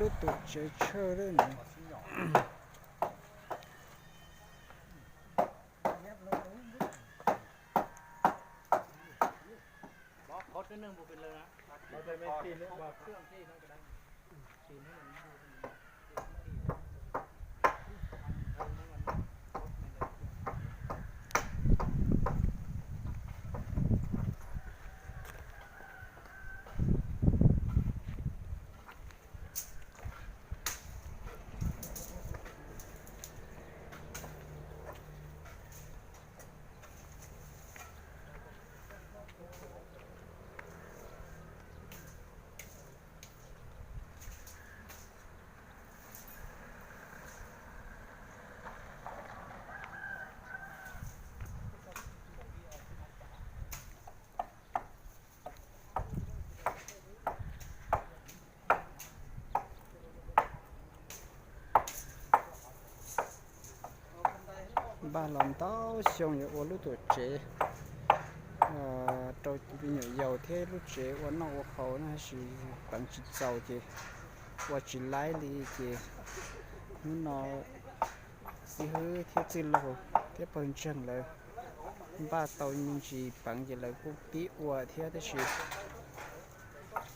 Tus tsev tshawj lawm. Npaj los ntau xyoo yuav ua lub tuam tsev rau me nyuam yaus thiab lub tsev ua noj ua haus na, tab sis peev tsis txaus ces ua tsis laib li ces hnub no Xib Hwb thiab Txwj Laug thiab pawg ntseeg lawv npaj tau me ntsis peev ces lawv kuj pib ua thiab tab sis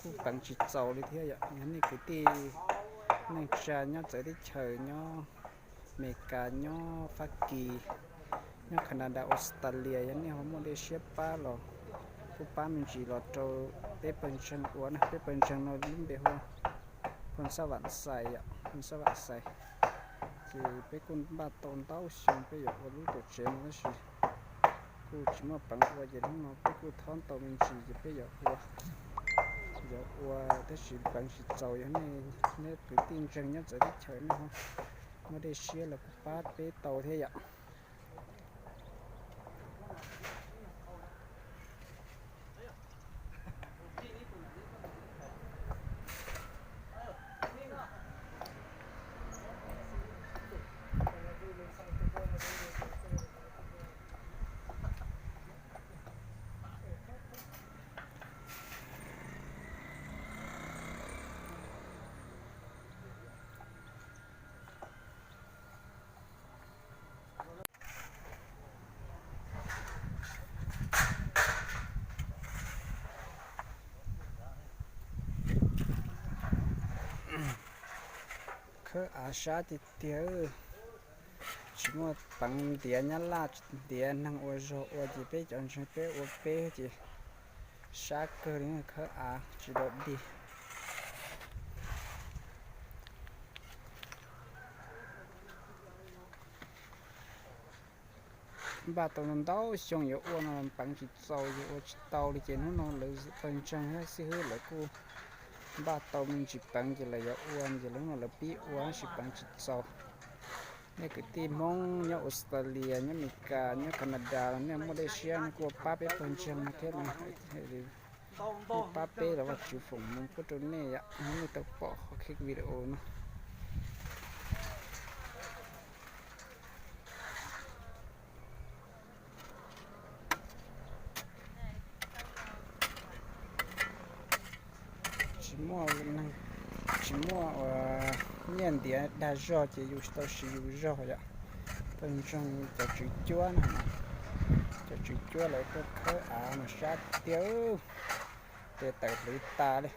kuj peev tsis txaus li thiab yom. Yog nej kwv tij neej tsa nyob txawv teb chaws, nyob Amelikas, nyob Fab Kis, nyob Kanadas, Australia, yog nej ho muaj dej siab pab los kuj pab me ntsis los rau peb pawg ntseeg ua na. Peb pawg ntseeg no lub npe hu Phoo Xab Vam Xais yom, Phoo Xab Vam Xais. Ces peb kuj npaj tau ntau xyoo peb yuav ua lub tuam tsev no tab sis kuj tsis muaj peev ua ces hnub no peb kuj thov tau me ntsis ces peb yuav ua, yuav ua tab sis peev tsis txaus. Yog nej, nej kwv tij ntseeg nyob txawv teb chaws nej ho muaj dej siab los kuj pab peb tau thiab yom. Khawb av sab tiag tiag, tsis muaj peev ntiav nyab laj, tsis ntiav neeg ua zog ua ces peb cov ntseeg peb ua peb ces sab kawg li, khawb av tsis dog dig. Npaj tau ntau xyoo yuav ua no peev tsis txaus, yuav ua tsis tau li ces hnub no lawv pawg ntseeg thiab xib hwb lawv kuj npaj tau me ntsis peev ces lawv yuav ua ces hnub no lawv pib ua tab sis peev tsis txaus. Nej kwv tij Hmoob nyob Australia, nyob Amelikas, nyob Kanadas los nej muaj dej siab nej kuj pab peb pawg ntseeg no thiab no. Nej pab peb los Vajtswv foom hmoov pub rau nej yom, nej tau pom qhov clip video no. Tsis muaj, tsis muaj ua nyiaj ntiav dag zog ces yus tsis tau siv yus zog yom. Pawg ntseeg cov tswv cuab no, cov tswv cuab lawv tuaj khawb av no sab tiag, tes tawm hliv tas li.